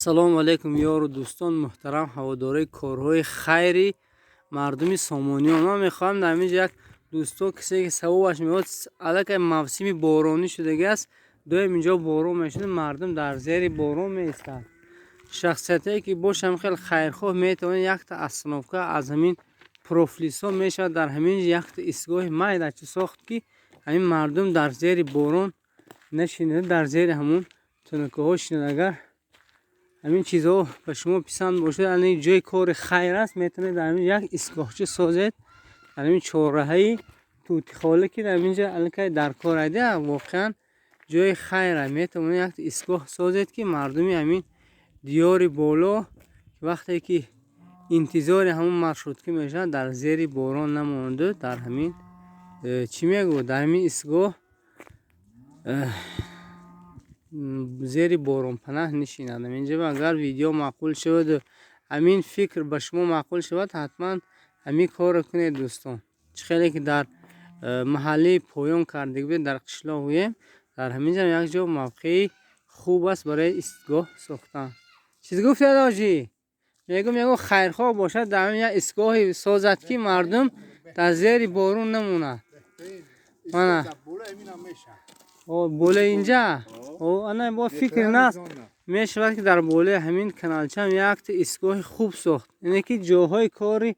Салому алейкум, ёру дӯстон, муҳтарам ҳаводорои корҳои хайри мардуми Сомониён. Ман мехоҳам дар ҳамин ҷо як дӯсто, кисе ки савобаш меояд, аллакай мавсими боронӣ шудагӣ аст, доим инҷо борон мешуд, мардум дар зери борон меистад. Шахсиятое ки бошам, хеле хайрхоҳ, метавонед якта остановка аз ҳамин профлистҳо мешавад, дар ҳамин ҷо якта истгоҳи майдачи сохт, ки ҳамин мардум дар зери борон нашинад, дар зери ҳамун тунукаҳо шинад. Агар ҳамин чизҳо ба шумо писанд бошад, ани ҷои кори хайр аст, метавонед дар ҳамин як истгоҳча созед дар ҳамин чорраҳаи Тутихола, ки дар ҳамин ҷо аллакай дар кор айда. Воқеан ҷои хайр аст, метавонед як истгоҳ созед, ки мардуми ҳамин диёри боло вақте ки интизори ҳамун маршрутка мешаванд, дар зери борон намонанду дар ҳамин чӣ мегӯ, дар ҳамин истгоҳ зери боронпанаҳ нишинанд. Ҳаминҷо агар видео маъқул шаваду ҳамин фикр ба шумо маъқул шавад, ҳатман ҳамин корро кунед, дӯстон. Чӣ хеле ки дар маҳаллаи поён кардагӣ будем, дар қишлоқ гӯем, дар ҳамин ҷо як ҷо мавқеи хуб аст барои истгоҳ сохтан. Чиз гуфтед, ҳоҷӣ? Мегӯм, ягон хайрхоҳ бошад, дар ҳамин як истгоҳе созад, ки мардум дар зери борон намонад. Мана болои инҷа ана бо фикр наст, мешавад, ки дар болои ҳамин каналчаам якта истгоҳи хуб сохт. Ине ки ҷоҳои кори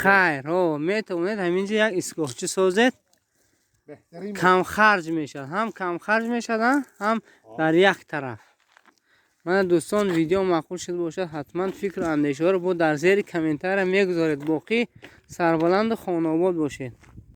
хайр, метавонед ҳамин ҷо як истгоҳча созед, камхарҷ мешавад, ҳам камхарҷ мешавад, ҳам дар як тараф. Мана, дӯстон, видео маъқул шуда бошад, ҳатман фикру андешаҳоро бо дар зери комментария мегузоред. Боқӣ сарбаланду хонаобод бошед.